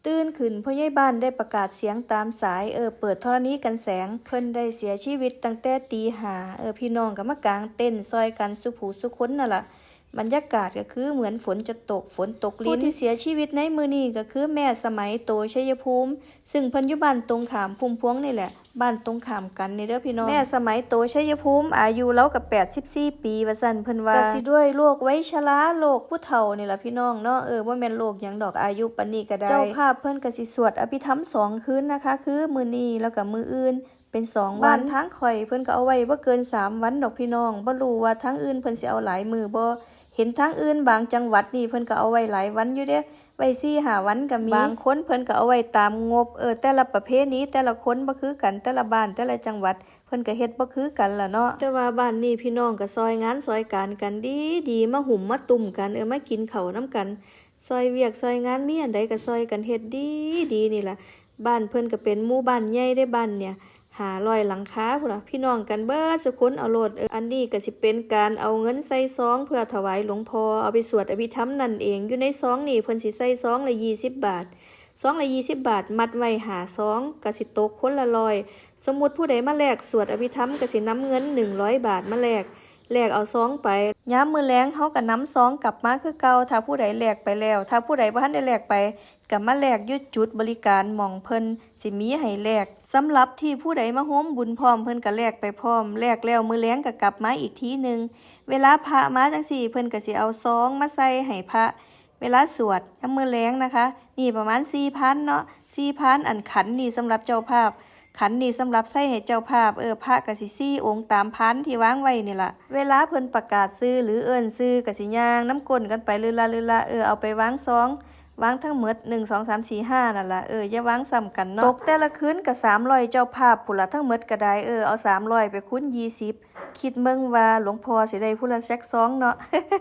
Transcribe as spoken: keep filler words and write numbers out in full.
ตื่นขึ้นพ่อใหญ่บ้านได้ประกาศเสียงตามสาย เออ เปิดธรณีกันแสง เพิ่นได้เสียชีวิตตั้งแต่ตีห้า เออ พี่น้องก็มากางเต็นท์ซอยกันสุผู้สุคนนั่นล่ะ บรรยากาศก็คือเหมือนฝนจะตก ฝนตกริน ผู้ที่เสียชีวิตในมื้อนี้ก็คือแม่สมัย โตชัยภูมิ ซึ่งเพิ่นอยู่บ้านตรงข้ามพุ่มพวงนี่แหละ บ้านตรงข้ามกันนี่เด้อพี่น้อง แม่สมัย โตชัยภูมิ อายุเลาก็แปดสิบสี่ปีว่าซั่น เพิ่นว่า ก็สิด้วยโรควัยชรา โรคผู้เฒ่านี่ล่ะพี่น้องเนาะ เออ บ่แม่นโรคหยังดอก อายุปานนี้ก็ได้ เจ้าภาพเพิ่นก็สิสวดอภิธรรมสองคืนนะคะ คือมื้อนี้แล้วก็มื้ออื่น เป็นสองวัน บ้านทางข้อยเพิ่นก็เอาไว้บ่เกินสามวันดอกพี่น้อง บ่รู้ว่าทางอื่นเพิ่นสิเอาหลายมื้อบ่ เห็นทางอื่นบางจังหวัดนี่เพิ่นก็เอาไว้หลายวันอยู่เด้ ไว้สี่ห้าวันก็มี บางคนเพิ่นก็เอาไว้ตามงบ เออ แต่ละประเพณี แต่ละคนบ่คือกัน แต่ละบ้าน แต่ละจังหวัด เพิ่นก็เฮ็ดบ่คือกันล่ะเนาะ แต่ว่าบ้านนี้พี่น้องก็ซอยงานซอยการกันดีดี มาหุมมาตุ้มกัน เออ มากินข้าวนำกัน ซอยเวียกซอยงานมีอันใดก็ซอยกันเฮ็ดดีดีนี่ล่ะ บ้านเพิ่นก็เป็นหมู่บ้านใหญ่เด้ บ้านเนี่ย ห้าร้อยหลังคาพู้นล่ะ พี่น้องกันเบิดสุคนเอาโลด เออ อันนี้ก็สิเป็นการเอาเงินใส่ซองเพื่อถวายหลวงพ่อ เอาไปสวดอภิธรรมนั่นเอง อยู่ในซองนี่เพิ่นสิใส่ซองละยี่สิบบาท ซองละยี่สิบบาท มัดไว้ห้าซอง ก็สิตกคนละร้อย สมมุติผู้ใดมาแลกสวดอภิธรรมก็สินำเงินหนึ่งร้อยบาทมาแลก แลกเอาซองไป ยามมื้อแลงเฮาก็นำซองกลับมาคือเก่า ถ้าผู้ใดแลกไปแล้ว ถ้าผู้ใดบ่ทันได้แลกไป ก็มาแลกอยู่จุดบริการหม่องเพิ่นสิมีให้แลก สำหรับที่ผู้ใดมาโฮมบุญพร้อม เพิ่นก็แลกไปพร้อม แลกแล้วมื้อแลงก็กลับมาอีกทีหนึ่ง เวลาพระมาจั่งซี้ เพิ่นก็สิเอาซองมาใส่ให้พระ เวลาสวดยามมื้อแลงนะคะ นี่ประมาณสี่พันเนาะ สี่พัน อันขันนี่สำหรับเจ้าภาพ ขันนี่สำหรับใส่ให้เจ้าภาพ เออ พระก็สิสี่องค์ตามพานที่วางไว้นี่ล่ะ เวลาเพิ่นประกาศชื่อหรือเอิ้นชื่อก็สิย่างนำก้นกันไปลือละลือละ เออ เอาไปวางซอง วางทั้งหมด หนึ่ง สอง สาม สี่ ห้า นั่นล่ะ เออ อย่าวางซ้ำกันเนาะ ตกแต่ละคืนก็สามร้อยเจ้าภาพพู้นล่ะ ทั้งหมดก็ได้ เออ เอาสามร้อยไปคูณยี่สิบ คิดเบิ่งว่าหลวงพ่อสิได้ผู้ละจักซองเนาะ